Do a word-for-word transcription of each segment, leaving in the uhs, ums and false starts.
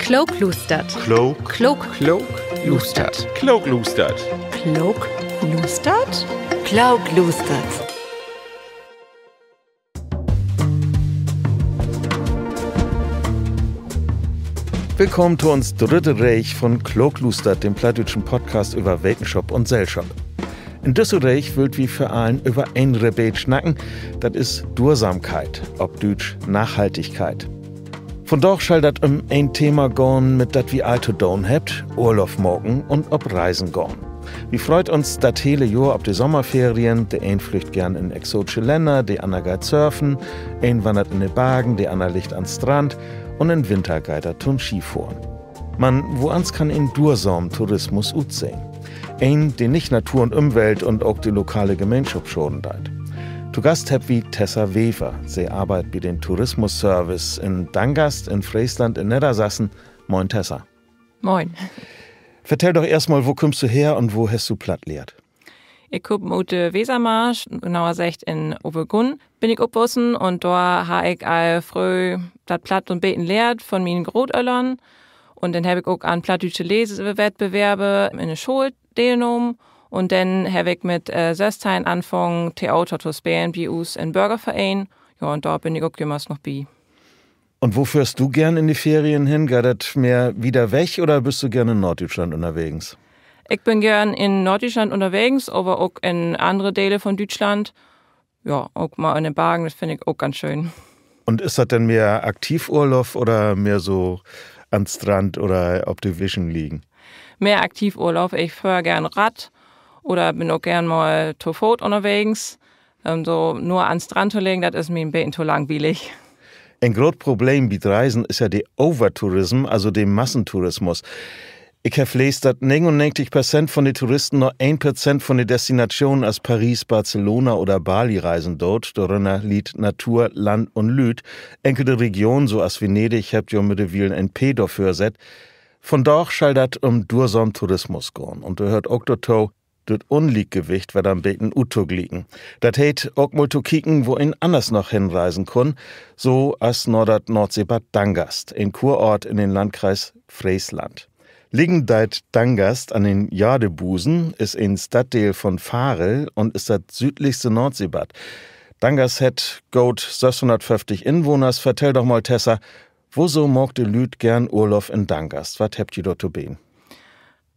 Klookluustert. Klook. Klook. Klookluustert. Klookluustert. Klookluustert. Klookluustert. Willkamen to uns drüdde Reeg von Klookluustert, den plattdüütschen Podcast över Wetenschop un Sellschop. In düsse Reeg wüllt wi vör allen över een Rebeet snacken, dat is Duersamkeit, op Düütsch Nachhaltigkeit. Vondaag schall dat üm een Thema gahn, mit dat wi all to doon hebbt: Urlaub maken un op Reisen gahn. Wi freut uns dat hele Johr op de Sommerferien. De een flüggt geern in exotsche Länner, de anner geiht surfen, een wannert in de Bargen, de anner liggt an'n Strand un in'n Winter geiht dat to'n Skifohren. Man woans kann en duersamen Tourismus utsehn? Een, de nich Natur un Ümwelt un ok de lokale Gemeenschop schaden deit. To Gast hebbt wi Tessa Wever. Se arbeidt bi den Tourismusservice in Dangast in Freesland in Neddersassen. Moin, Tessa. Moin. Vertell doch eerstmal, wo kümmst du her un wo hest du Platt lehrt? Ik kumm ut de Wesermarsch, genauer seggt in Obergunn bün ik opwussen un dor harr ik al fröh dat Platt so'n beten lehrt von mien Grootöllern. Un denn heff ik ok an plattdüütsche Leeswettbewerbe in de School deelnahmen. Un denn heff ik mit, äh, sössteihn anfungen, Theater to spelen bi us in'n Börgervereen. Ja, un dor bün ik ok jümmers noch bi. Un wo föhrst du geern in de Ferien hen? Geiht dat mehr wieder weg oder büst du geern in Norddüütschland ünnerwegens? Ik bün geern in Norddüütschland ünnerwegens, aver ok in annere Dele von Düütschland. Ja, ok mal in de Bargen, dat finn ik ok ganz schöön. Un is dat denn mehr Aktivurlaub oder mehr so an'n Strand oder op de Wischen liggen? Mehr Aktivurlaub. Ik föhr geern Rad oder bün ok geern mal to Foot ünnerwegens. Un so nur an'n Strand to liggen, dat is mi en beten to langwielig. En groot Problem bi't Reisen is ja de Overtourism, also de Massentourismus. Ik heff leest, dat negenunnegentig Perzent von de Touristen na een Perzent von de Destinatschonen as Paris, Barcelona oder Bali reisen doot. Dorünner litt Natur, Land un Lüüd. Enkelte Regionen, so as Venedig, hebbt jo middewiel en P dorför sett. Vondaag schall dat üm duersamen Tourismus gahn. Un dor höört ok dorto, dat Unliekgewicht wedder en beten uttoglieken. Dat heet, ok mal to kieken, wo een anners noch henreisen kunn, so as na dat Noordseebad Dangast, en Kurort in den Landkreis Freesland. Liggen deit Dangast an den Jadebusen, is en Stadtdeel von Varel un is dat süüdlichste Noordseebad. Dangast hett goot sösshunnertföfftig Inwahners. Vertell doch mal, Tessa, woso maakt de Lüüd geern Urlaub in Dangast? Wat hebbt ji dor to beden?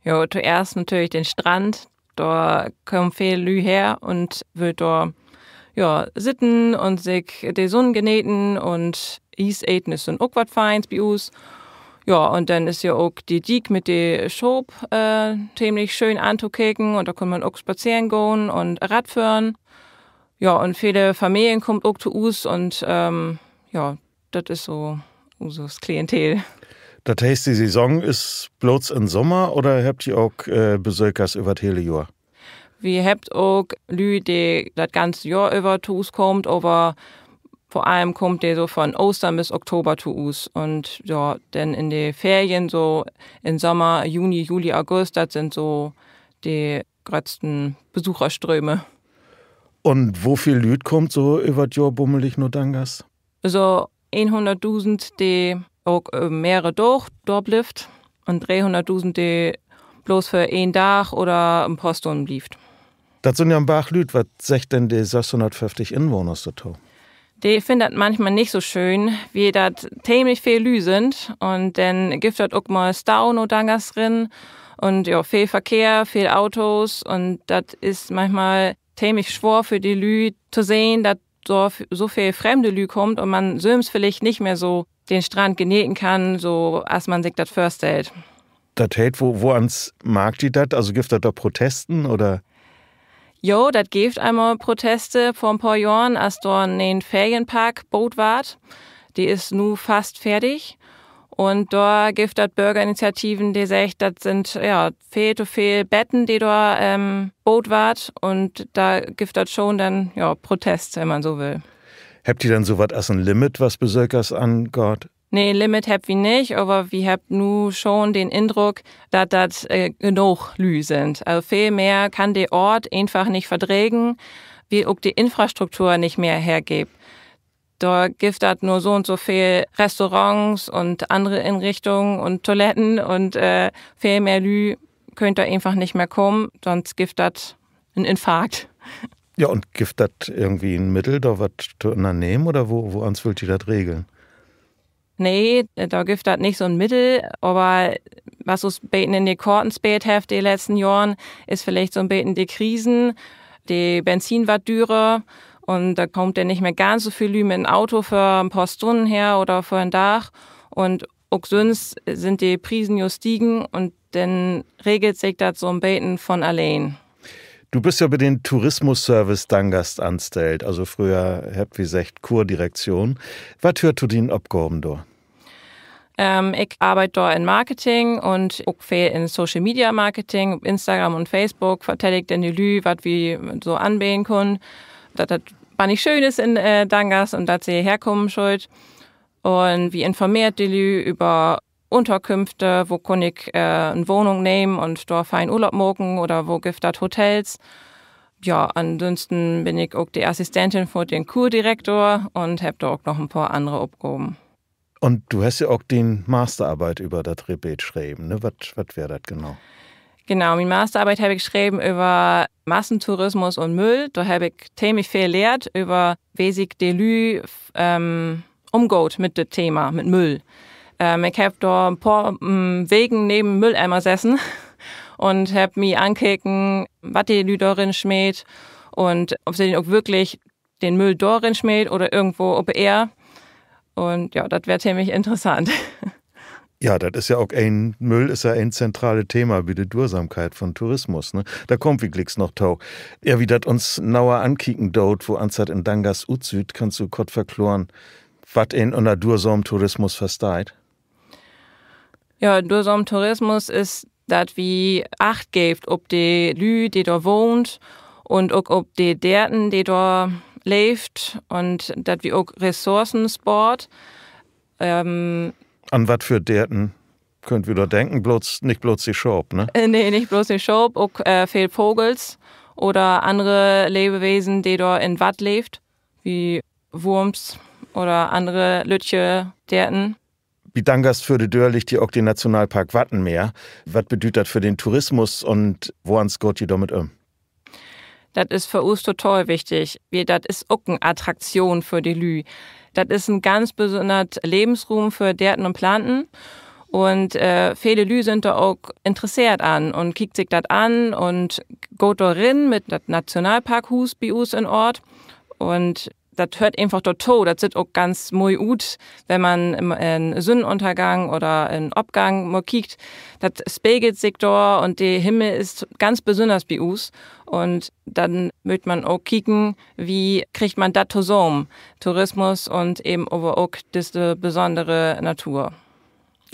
Jo, toeerst natürlich den Strand. Dor kaamt veel Lüüd her un wüllt dor, ja, sitten un sik de Sünn geneten un Ies eten is denn ok wat Feins bi us. Ja, un denn is ja ok de Diek mit de Schaap, äh, temlich schöön antokeken un dor kunn man ok spazeren gahn un Rad föhren. Ja, un vele Familien kaamt ok to us un, ähm, ja, dat is so uses Klientel. Dat heet, de Saison is blots in Sommer oder hebbt ji ok, äh, Besökers över't hele Johr? Wi hebbt ok Lüüd, de dat ganze Johr över to us kaamt, aver vör allem kaamt de so von Oostern bis Oktober to us. Un ja, denn in de Ferien, so in Sommer, Juni, Juli, August, dat sünd so de gröttsten Besucherströme. Un wo veel Lüüd kaamt so över't Johr bummelig na Dangast? So eenhunnertdusend, de ok, äh, mehre Daag dor blifft, un dreehunnertdusend, de blots för een Dag oder en poor Stünnen blifft. Dat sünd ja en Barg Lüüd. Wat seggt denn de sösshunnertföfftig Inwahners dorto? De finnt dat manchmal nich so schöön, wiel dat temlich veel Lüüd sünd. Un denn gifft dat ok mal Stau na Dangast rin. Un ja, veel Verkehr, veel Autos. Un dat is manchmal temlich swoor för de Lüüd to sehn, dat so, so veel fremde Lüüd kaamt un man sülvst villicht nich mehr so den Strand geneten kann, so as man sik dat vörstellt. Dat heet, wo, woans markt ji dat? Also gifft dat dor Protesten oder? Jo, dat gifft eenmal Proteste vör en poor Johren, as dor en Ferienpark boot warrt. De is nu fast fertig. Un dor gifft dat Börgerinitiativen, de seggt, dat sünd, ja, veel to veel Betten, de dor, ähm, boot warrt. Un dor gifft dat schon denn, ja, Protest, wenn man so will. Hebbt ji denn so wat as en Limit, wat Besökers angaht? Nee, Limit hebbt wi nich, aver wi hebbt nu schon den Indruck, dat dat, äh, genoog Lüüd sünd. Also veel mehr kann de Oort eenfach nich verdregen, wiel ok de Infrastruktur nich mehr hergeevt. Dor gifft dat nu so un so veel Restaurants un annere Inrichtungen un Toiletten un veel mehr Lüüd köönt dor eenfach nich mehr kamen, sonst gifft dat en Infarkt. Ja, un gifft dat irgendwie en Middel, dor wat to ünnernehmen, oder wo, woans wüllt ji dat regeln? Nee, dor gifft dat nich so 'n Middel, aver wat us beten in de Korten speelt hett de letzten Johren, is villicht so 'n beten de Krisen. De Benzin warrt dürer un dor kaamt denn nich mehr ganz so veel Lüüd mit 'n Auto för en poor Stunnen her oder för en Dag. Un ok sünst sünd de Priesen jo stiegen un denn regelt sik dat so 'n beten von alleen. Du büst ja bi den Tourismusservice Dangast anstellt, also fröher hebbt wi seggt Kurdirektion. Wat höört to dien Opgaven dor? Ik arbeid dor in Marketing un ok veel in Social Media Marketing. Op Instagram un Facebook vertell ik denn de Lüüd, wat wi so anbeden köönt, dat dat bannig schöön is in Dangast un dat se herkamen schüllt. Un wi informeert de Lüüd över Ünnerkünfte, wo kunn ik en Wahnung nehmen un dor fein Urlaub maken oder wo gifft dat Hotels. Ja, ansünsten bün ik ok de Assistentin för den Kurdirektor un hebb dor ok noch en poor annere Opgaven. Un du hest ja ok dien Masterarbeit över dat Rebeet schreven, ne? Wat, wat weer dat genau? Genau, mien Masterarbeit heff ik schreven över Massentourismus un Müll. Dor heff ik temlich veel lehrt över, wo sik de Lüüd ümgaht mit dat Thema, mit Müll. Ik heff dor en poor Weken neven Mülleimer sessen un heff mi ankeken, wat de Lüüd dor rin smeet un of se denn ok würklich den Müll dor rin smeet oder irgendwo op de Eer. Un ja, dat weer temlich interessant. Ja, dat is ja ok en, Müll is ja en zentrale Thema bi de Duersamkeit von Tourismus, ne? Dor kaamt wi glieks noch to. Ehr wi dat uns nauer ankieken doot, woans dat in Dangast utsüht, kannst du kort verkloren, wat een ünner duersamen Tourismus versteiht? Ja, duersamen Tourismus is, dat wi Acht geevt op de Lüüd, de dor wahnt un ok op de Deerten, de dor leevt un dat wi ok Ressourcen spoort. An wat för Deerten? Köönt wi dor denken, nich blots de Schaap, ne? Nee, nich blots de Schaap, ok veel Vagels oder annere Levewesen, de dor in Watt leevt, wie Wurms oder annere lüttje Deerten. Bi Dangast vör de Döör liggt ja ok de Nationalpark Wattenmeer. Wat bedüüdt dat för den Tourismus un woans gaht ji dormit üm? Dat is för us total wichtig, wiel dat is ok en Attraktion för de Lüüd. Dat is en ganz besünnern Levensruum för Deerten un Planten. Un vele Lüüd sünd dor ok interesseert an un kiekt sik dat an un gaht dor rin mit dat Nationalparkhuus bi us in Oort. Un dat höört eenfach dorto. Dat süht ok ganz moi ut, wenn man en Sünnenünnergang oder en Opgang mal kiekt. Dat spegelt sik dor un de Himmel is ganz besünners bi us. Un denn mööt man ok kieken, wie kriggt man dat tosamen? Tourismus un even aver ok disse besünnere Natur.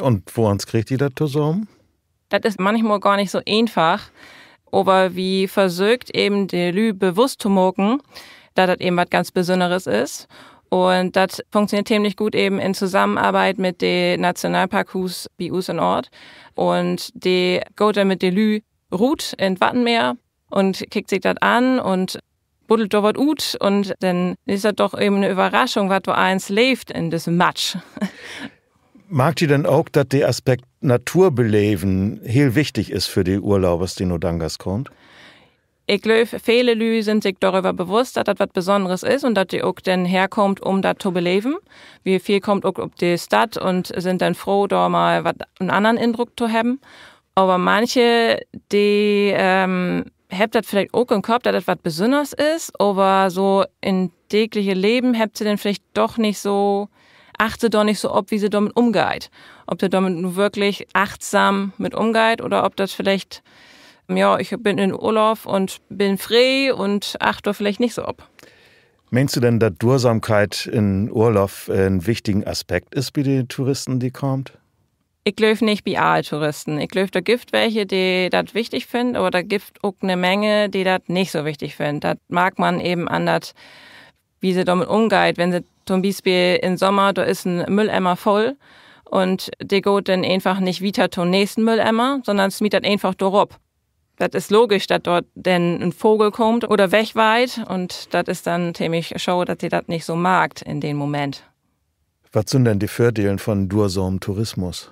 Un woans kriggt ji dat tosamen? Dat is manchmal gor nich so eenfach, aver wi versöökt even de Lüüd bewusst to maken, dat dat even wat ganz Besünneres is. Un dat funktioneert temlich goot even in Tosamenarbeit mit de Nationalparkhuus bi us in Oort. Un de gaht denn mit de Lüüd rut in't Wattenmeer un kiekt sik dat an un buddelt dor wat ut un denn is dat doch even 'ne Överraschung, wat dor allens leevt in düsse Matsch. Markt ji denn ok, dat de Aspekt Natur beleven heel wichtig is för de Urlaubers, de na Dangast kaamt? Ik glööv, vele Lüüd sünd sik doröver bewusst, dat dat wat Besünneres is un dat de ok denn herkaamt, üm dat to beleven. Wiel veel kaamt ok op de Stadt un sünd denn froh, dor mal wat, en annern Indruck to hebben. Aver manche, de hebbt dat villicht ok in Kopp, dat dat wat Besünners is, aver so in't dägliche Leven hebbt se denn villicht doch nich so, acht se dor nich so op, wie se dormit ümgeiht. Of se dormit nu würklich achtsam mit ümgeiht oder of dat villicht, ja, ik bün in Urlaub un bün free un acht dor villicht nich so op. Meenst du denn, dat Duersamkeit in Urlaub en wichtigen Aspekt is bi de Touristen, de kaamt? Ik glööv nich bi all Touristen. Ik glööv, dor gifft welke, de dat wichtig finnt, aver dor gifft ok 'ne Menge, de dat nich so wichtig finnt. Dat markt man even an dat, wie se dormit ümgeiht. Wenn se to'n Bispeel in Sommer, dor is en Mülleimer vull un de gaht denn eenfach nich wieter to'n nächsten Mülleimer, sonnern smiet dat eenfach dor rop. Dat is logisch, dat dor denn en Vagel kummt oder wegweiht. Un dat is denn teemlich schaad, dat se dat nich so markt in den Moment. Wat sünd denn de Vördelen von duersamen Tourismus?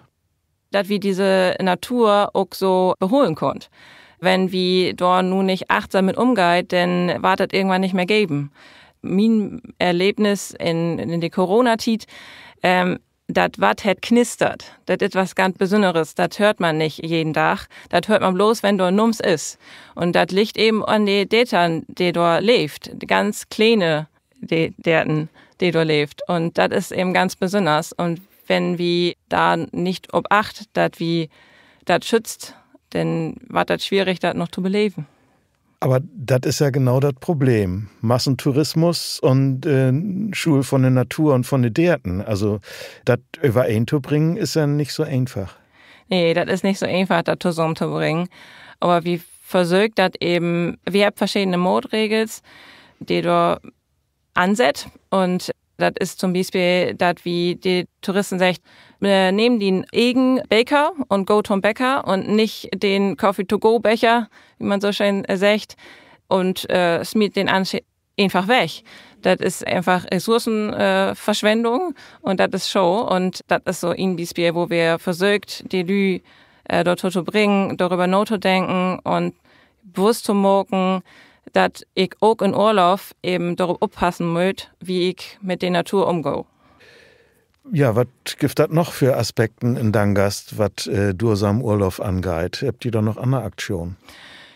Dat wi disse Natur ok so beholen köönt. Wenn wi dor nu nich achtsam mit umgeiht, denn warrt dat irgendwann nich mehr geven. Mien Erlebnis in, in de Coronatiet, dat wat hett knistert. Dat is wat ganz Besünneres. Dat höört man nich jeden Dag. Dat höört man bloots, wenn dor nüms is. Un dat liggt even an de Deerten, de dor leevt. De ganz kleene, de Deerten, de dor leevt. Un dat is even ganz besünners. Un wenn wi dor nich op acht, dat wi dat schützt, denn warrt dat swierig, dat noch to beleven. Aver dat is ja genau dat Problem. Massentourismus un Schuul von de Natur un von de Deerten. Also, dat övereen to bringen, is ja nich so eenfach. Nee, dat is nich so eenfach, dat tosamen to bringen. Aver wi versöökt dat even, wi hebbt verschedene Maatregels, de dor ansett. Un dat is to'n Bispeel, dat wi de Touristen seggt: Nehm dien egen Beker un gah to'n Bäcker un nich den Coffee-to-go-Becher, wie man so schöön seggt, un smiet den eenfach weg. Dat is eenfach Ressourcenverschwendung un dat is schaad. Un dat is so en Bispeel, wo wi versöökt, de Lüüd dorto to bringen, doröver natodenken un bewusst to maken, dat ik ok in Urlaub even dorop oppassen mööt, wie ik mit de Natur umgah. Ja, wat gifft dat noch för Aspekten in Danggast, wat duersamen Urlaub angeiht? Hebbt ji dor noch anner Aktionen?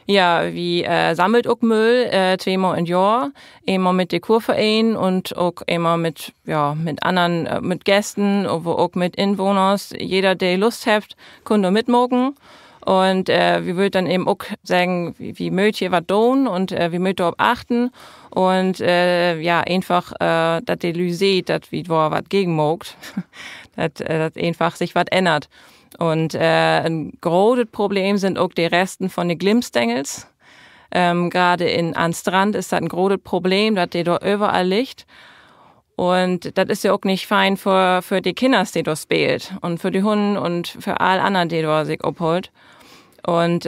Ja, wi sammelt ok Müll tweemal in't Johr. Eenmal mit de Kurvereen un ok eenmal mit, ja, mit annern, mit Gästen, aver ok mit Inwahners. Jeder, de Lust hett, kunn dor mitmaken. Un wi wüllt denn even ok seggen, wi mööt hier wat doon un wi mööt dorop achten. Un ja, eenfach, dat de Lüüd seht, dat wi dor wat gegen maakt. Dat, dat eenfach sik wat ännert. Un en grotet Problem sünd ok de Resten von de Glimmstengels. Grade in, an Strand is dat en grotet Problem, dat de dor överall liggt. Un dat is ja ok nich fein för, för de Kinners, de dor speelt, un för de Hunnen un för all annern, de dor sik ophollt. Un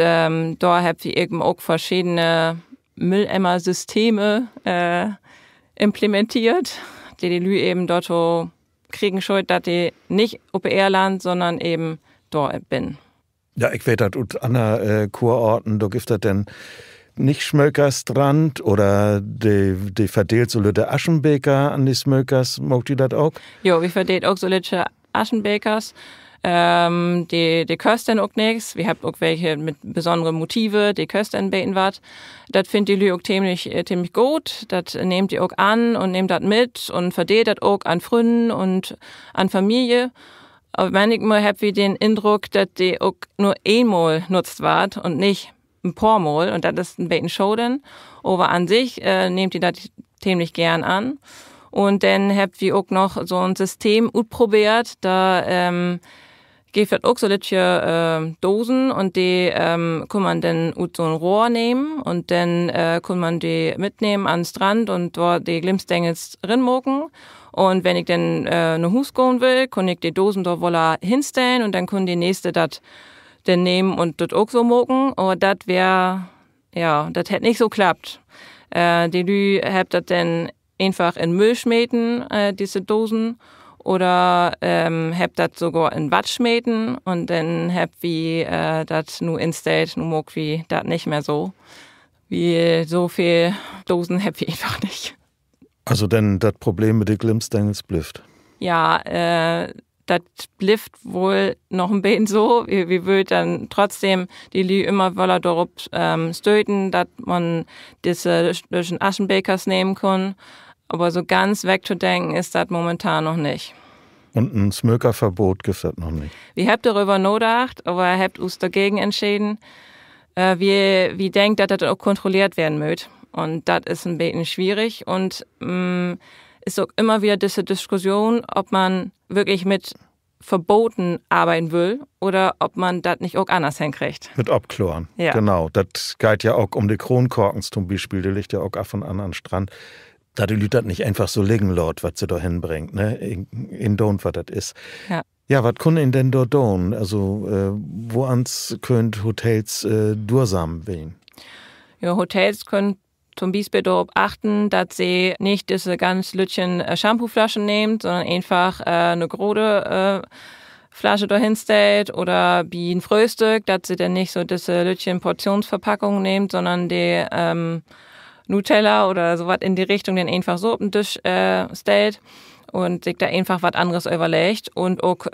dor hebbt wi even ok verschedene Mülleimer-Systeme implementeert, de de Lüüd even dorto kriegen schüllt, dat de nich op de Eer landt, sünnern even dor binnen. Ja, ik weet dat ut anner Kurorten, dor gifft dat denn nich Smökerstrand oder de, de verdeelt so lütte Aschenbeker an de Smökers. Maakt ji dat ok? Jo, wi verdeelt ok so lütte Aschenbekers. De, de köst denn ok nix. Wi hebbt ok welke mit besünnere Motive, de köst en beten wat. Dat finnt de Lüüd ok teemlich, teemlich goot. Dat nehmt de ok an un nehmt dat mit un verdeelt dat ok an Frünnen un an Familie. Aver männichmal hebbt wi den Indruck, dat de ok nur eenmal nutzt warrt un nich en poor Mal. Un dat is en beten schaad. Aver an sik nehmt de dat teemlich geern an. Un denn hebbt wi ok noch so'n System utprobeert, dor gifft dat ok so lütte Dosen un de kunn man denn ut so'n Rohr nehmen un denn kunn man de mitnehmen an Strand un dor de Glimmstengels rinmaken. Un wenn ik denn na Huus gahn will, kunn ik de Dosen dor woller hinstellen un denn kunn de Nächste dat denn nehmen un dat ok so maken. Aver dat weer, ja, dat hett nich so klappt. De Lüüd hebbt dat denn eenfach in Müll smeten, disse Dosen, oder hebbt dat sogor in Watt smeten un denn hebbt wi dat nu instellt, nu maakt wi dat nich mehr so. Wiel so veel Dosen hebbt wi eenfach nich. Also denn dat Problem mit de Glimmstengels blifft? Ja, dat blifft woll noch en beten so. Wi, wi wüllt denn trotzdem de Lüüd ümmer woller dorop stöten, dat man disse lütten Aschenbekers nehmen kunn. Aver so ganz wegtodenken is dat momentan noch nich. Un en Smökerverbott gifft dat noch nich? Wi hebbt doröver nadacht, aver hebbt us dorgegen entscheden, wiel wi denkt, dat dat ok kontrolleert weern mööt. Un dat is en beten swierig un is ok ümmer wedder disse Diskussion, of man würklich mit Verboten arbeiden will oder of man dat nich ok anners henkriggt. Mit Opkloren. Genau, dat geiht ja ok üm de Kroonkorkens to'n Bispeel, de liggt ja ok af un an an'n Strand. Dat de Lüüd dat nich eenfach so liggen laat, wat se dor henbringt, ne? Eendonend, wat dat is. Ja, wat kunn een denn dor doon? Also, woans köönt Hotels duursam ween? Jo, Hotels köönt to'n Bispeel dorop achten, dat se nich disse ganz lüttjen Shampooflaschen nehmt, sonnern eenfach 'ne grote Flasche dor hinstellt, oder bi 'n Fröhstück, dat se denn nich so disse lüttjen Portionsverpackung nehmt, sonnern de Nutella oder so wat in de Richtung denn eenfach so op den Disch stellt un sik dor eenfach wat anners överleggt. Un ok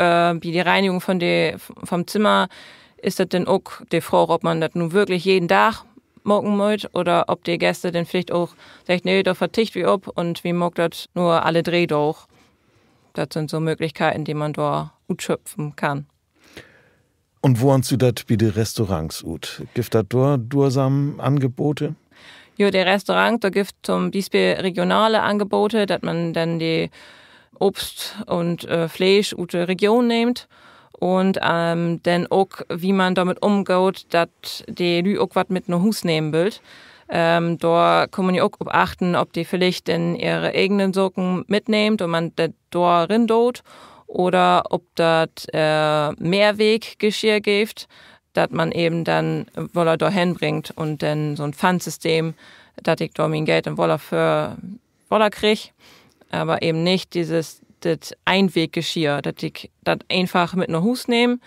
bi de Reinigung von de, vom Zimmer is dat denn ok de Fraag, of man dat nu würklich jeden Dag maken mööt oder of de Gäste denn villicht ok seggt: Nee, dor verzicht wi op un wi maakt dat nur alle dree Daag. Dat sünd so Mööglichkeiten, de man dor utschöpfen kann. Un woans süht dat bi de Restaurants ut? Gifft dat dor duursam Angebote? Jo, de Restaurants, dor gifft to'n Bispeel regionale Angebote, dat man denn de Obst un Fleesch ut de Region nehmt un denn ok, wo man dormit ümgeiht, dat de Lüüd ok wat mit na Huus nehmen wüllt. Dor kann man ja ok op achten, of de villicht denn ehre egenen Saken mitnehmt un man dat dor rin doot, oder of dat Mehrweggeschirr gifft, dat man even denn woller dorhen bringt un denn so'n Pfandsystem, dat ik dor mien Geld denn woller för, woller krieg. Aver even nich dieses, dat Eenweggeschirr, dat ik dat eenfach mit na Huus nehm,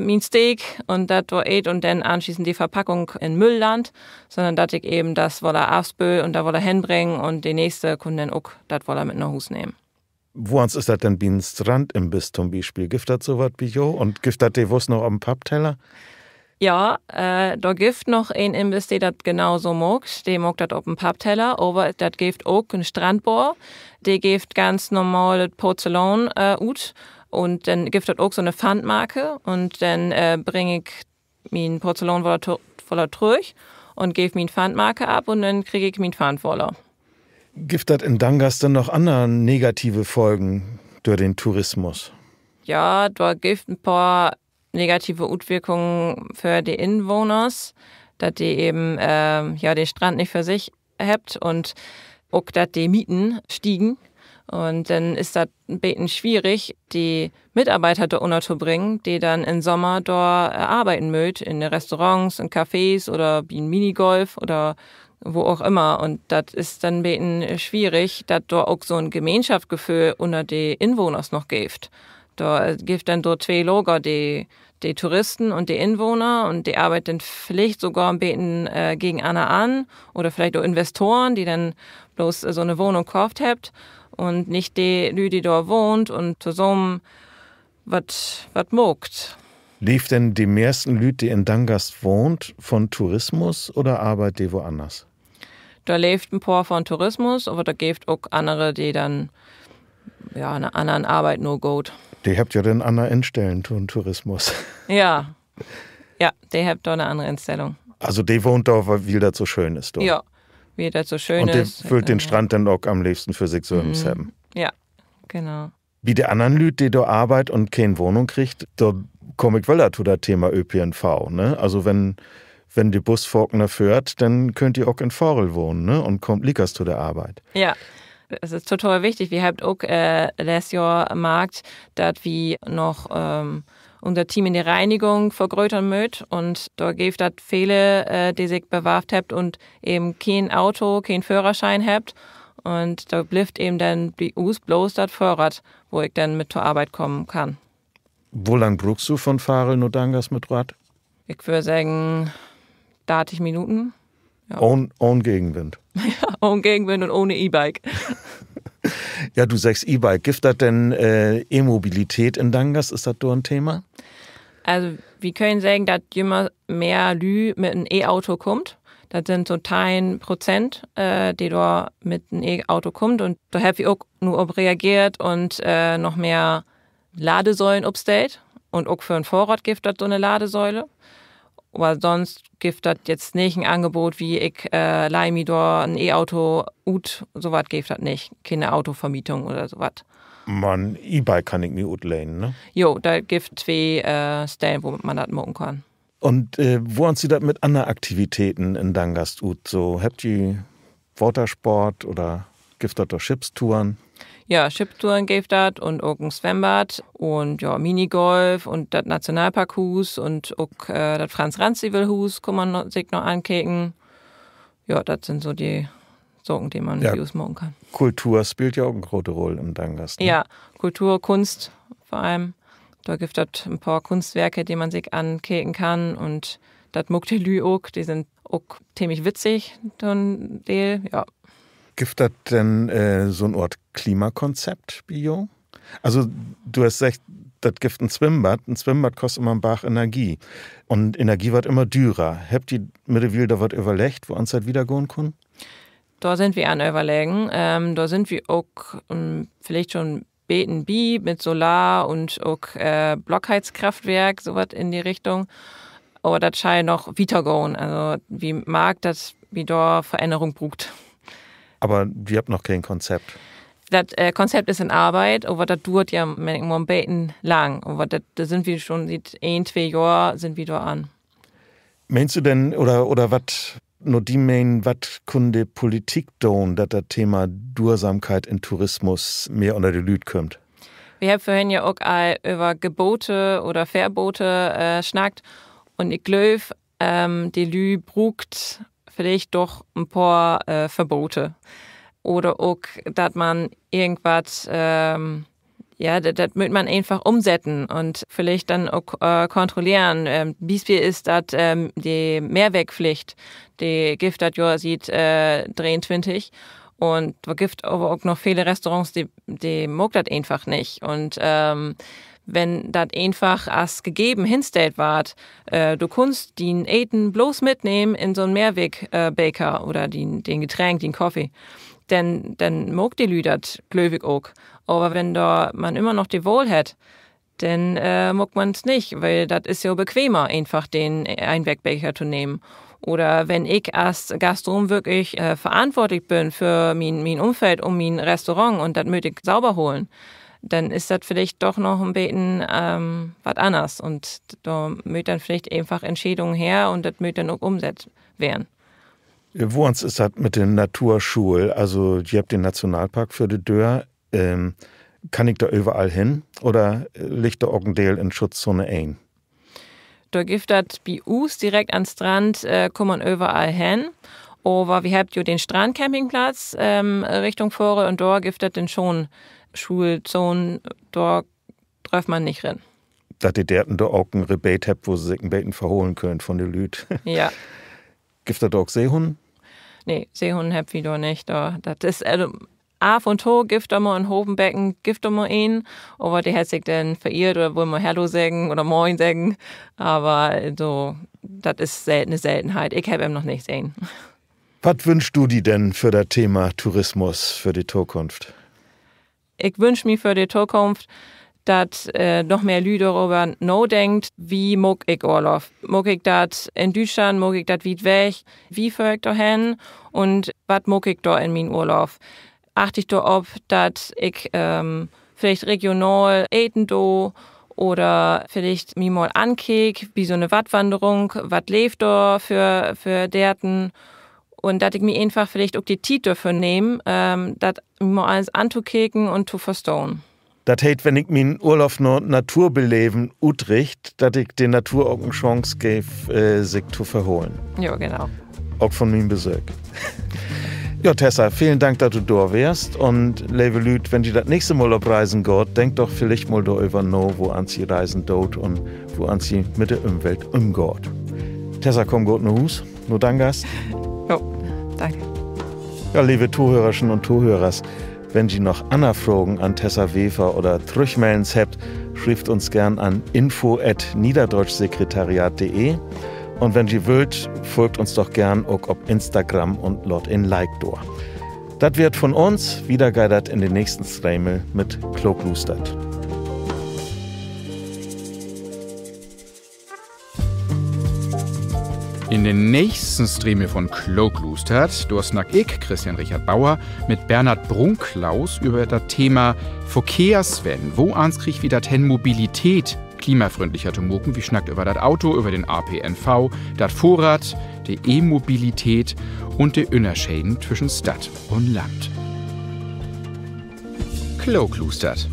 mien Steak, un dat dor eet un denn anschließend de Verpackung in Müll landt, sonnern dat ik even dat woller afspööl un dor woller henbring un de nächste kunn denn ok dat woller mit na Huus nehmen. Woans is dat denn bi 'n Strandimbiss to'n Bispeel? Gifft dat so wat bi jo? Un gifft dat de Wust noch op 'n Pappteller? Ja, dor gifft noch een Imbiss, de dat genau so maakt. De maakt dat op en Pappteller, aver dat gifft ok en Strandbar. De geevt ganz normal Porzellan ut. Un denn gifft dat ok so 'ne Pfandmarke. Un denn bring ik mien Porzellan woller trüch un geev mien Pfandmarke af un denn krieg ik mien Pfand woller. Gifft dat in Dangas denn noch anner negative Folgen dör den Tourismus? Ja, dor gifft en poor negative Utwirkungen för de Inwahners, dat de even, ja, den Strand nich för sik hebbt un ok, dat de Mieten stiegen. Un denn is dat en beten swierig, de Mitarbeiter dor ünnertobringen, de denn in Sommer dor arbeiden mööt, in de Restaurants, in Cafés oder bi 'n Minigolf oder wo ok ümmer. Un dat is denn en beten swierig, dat dor ok so 'n Gemeenschaftsgeföhl ünner de Inwahners noch geevt. Dor geevt denn so twee Lager, de, de Touristen un de Inwahner, un de arbeidt denn villicht sogor en beten gegenanner an, oder villicht ok Investoren, de denn bloots so 'ne Wahnung köfft hebbt, un nich de Lüüd, de dor wahnt un tosamen wat, wat maakt. Leevt denn de mehrsten Lüüd, de in Dangast wahnt, von Tourismus oder arbeidt de woanners? Dor leevt en poor von Tourismus, aver dor geevt ok annere, de denn, ja, 'n annern Arbeit nagaht. De hebbt ja denn anner Instellen to'n Tourismus. Ja. Ja, de hebbt dor 'ne annere Instellung. Also de wahnt dor, wiel dat so schöön is dor. Ja, wiel dat so schöön is. Un de wüllt den Strand denn ok an'n leevsten för sik sülvst hebben. Ja, genau. Bi de annern Lüüd, de dor arbeidt un keen Wahnung kriegt, dor kaam ik wedder to dat Thema ÖPNV, ne? Also wenn, wenn de Bus faken föhrt, denn köönt de ok in Varel wahnen, ne? Un kaamt liekers to de Arbeit. Ja, dat is total wichtig. Wi hebbt ok letzt Johr markt, dat wi noch unser Team in de Reinigung vergrötern mööt. Un dor geevt dat vele, de sik bewarvt hebbt un even keen Auto, keen Föhrerschien hebbt. Un dor blifft even denn bi us bloots dat Fohrrad, wo ik denn mit to Arbeit kamen kann. Wo lang bruukst du von Varel na Dangast mit Rad? Ik wöör seggen, dartig Minuten. Ahn, ahn Gegenwind. Ahn Gegenwind un ahn E-Bike. Ja, du seggst E-Bike. Gifft dat denn E-Mobilität in Dangast? Is dat dor en Thema? Also wi köönt seggen, dat jümmer mehr Lüüd mit en E-Auto kummt. Dat sünd so teihn Prozent, de dor mit en E-Auto kummt. Un dor hebbt wi ok nu op reageert un noch mehr Ladesäulen opstellt. Un ok för 'n Fohrrad gifft dat so 'ne Ladesäule. Aver sonst gifft dat jetzt nich en Angebot, wie ik leih mi dor en E-Auto ut. So wat gifft dat nich. Kene Autovermietung oder so wat. Man E-Bike kann ik mi utlehnen, ne? Jo, dat gifft twee Stellen, wo man dat maken kann. Un woans süht dat mit anner Aktivitäten in Dangast ut? So, hebbt ji Watersport oder gifft dat dor Schippstouren? Ja, Schipptouren gifft dat un ok en Swemmbad un, ja, Minigolf un dat Nationalparkhuus un ok dat Franz-Rancivel-Huus kunn man sik noch ankieken. Ja, dat sünd so de Saken, de man bi us maken kann. Kultur speelt ja ok en grote Rull in Dangast, ne? Ja, Kultur, Kunst vör allem. Dor gifft dat en poor Kunstwerke, de man sik ankieken kann. Un dat maakt de Lüüd ok. De sünd ok temlich witzig to'n Deel, ja. Gifft dat denn so'n Oort Klimakonzept bi jo? Also, du hest seggt, dat gifft en Swimmbad. En Swimmbad kost ümmer en Barg Energie. Un Energie warrt ümmer dürer. Hebbt ji middewiel dor wat överleggt, woans dat wiedergahn kunn? Dor sünd wi an Överleggen. Dor sünd wi ok villicht schon beten bi mit Solar un ok Blockheizkraftwerk, so wat in de Richtung. Aver dat schall noch wietergahn. Also, wi markt, dat wi dor Verännerung bruukt. Aver ji hebbt noch keen Konzept? Dat Konzept is in Arbeit, aver dat duert ja manchmal en beten lang. Aver dat, dor sünd wi schon siet een, twee Johr sünd wi dor an. Meenst du denn, oder, oder wat, na dien Menen, wat kunn de Politik doon, dat dat Thema Duersamkeit in Tourismus mehr ünner de Lüüd kümmt? Wi hebbt vörhen ja ok al över Gebote oder Verbote snackt. Un ik glööv, de Lüüd bruukt villicht doch en poor Verbote. Oder ok, dat man irgendwat, ja, dat mutt man eenfach ümsetten un villicht denn ok kontrolleren. Bispeel is dat de Mehrwegpflicht, de gifft dat jo siet dreeuntwintig. Un dor gifft aver ok noch vele Restaurants, de maakt dat eenfach nich. Un wenn dat eenfach as gegeven henstellt warrt, du kunnst dien Eten bloots mitnehmen in so'n Mehrwegbeker oder dien Getränk, dien Koffie, denn, denn maakt de Lüüd dat, glööv ik ok. Aver wenn dor man ümmer noch de Wahl hett, denn maakt man't nich, wiel dat is ja bequemer, eenfach den Eenwegbeker to nehmen. Oder wenn ik as Gastronom würklich verantwortlich bün för mien Ümfeld un mien Restaurant un dat mutt ik sauber holen, denn is dat villicht doch noch en beten wat anners. Un dor mööt denn villicht eenfach Entschedungen her un dat mutt denn ok ümsett weern. Woans is dat mit de Naturschuul? Also, ji hebbt den Nationalpark vör de Döör. Kann ik dor överall hen? Oder liggt dor ok en Deel in Schutzzone een? Dor gifft dat bi us direkt an'n Strand, kummt man överall hen. Aver wi hebbt jo den Strandcampingplatz Richtung Vogel un dor gifft dat denn schon Schuulzonen, dor dröff man nich rin. Dat de Deerten dor ok en Rebeet hebbt, wo se sik en beten verholen köönt von de Lüüd. Ja. Gifft dat ok Seehunnen? Nee, Seehunnen hebbt wi dor nich. Dor, dat is, af un to gifft dor mal in Hovenbecken, gifft dor mal een, aver de hett sik denn verirrt oder wull mal Hallo seggen oder Moin seggen. Aver so, dat is sel-, 'ne Seltenheit. Ik heff em noch nich sehn. Wat wünschst du di denn för dat Thema Tourismus för de Tokunft? Ik wünsch mi för de Tokunft, dat noch mehr Lüüd doröver nadenkt: Wie maak ik Urlaub? Maak ik dat in Düütschland? Maak ik dat wiet weg? Wie föhr ik dor hen? Un wat maak ik dor in mien Urlaub? Acht ik dor op, dat ik villicht regional eten do oder villicht mi mal ankiek bi so 'ne Wattwanderung, wat leevt dor för, för Deerten? Un dat ik mi eenfach villicht ok de Tiet dorför nehm, dat mi mal allens antokieken un to verstahn. Dat heet, wenn ik mien Urlaub na Naturbeleven utricht, dat ik de Natur ok en Chance geev, sik to verholen. Jo, genau. Ok von mien Besöök. Jo, Tessa, velen Dank, dat du dor weerst. Un leve Lüüd, wenn ji dat nächste Mal op Reisen gaht, denkt doch villicht mal doröver na, woans ji reisen doot un woans ji mit de Ümwelt ümgaht. Tessa, kumm goot na Huus, na Dangast. Jo, danke. Ja, leve Tohörerschen un Tohörers, wenn ji noch anner Fragen an Tessa Wever oder Trüchmellens hebbt, schrievt uns geern an info at niederdeutschsekretariat punkt de. Un wenn ji wüllt, folgt uns doch geern ok op Instagram un laat en Like dor. Dat weer 't von uns. Wieder geiht dat in den nächsten Stremel mit Klookluustert. In den nächsten Stremel von Klookluustert, dor snack ik, Christian Richard Bauer, mit Bernhard Brunklaus över dat Thema Verkehrswenn. Woans kriegt wi dat hen, Mobilität klimafründlicher to maken? Wi snackt över dat Auto, över den ÖPNV, dat Fohrrad, de E-Mobilität un de Ünnerscheden twüschen Stadt un Land. klookluustert.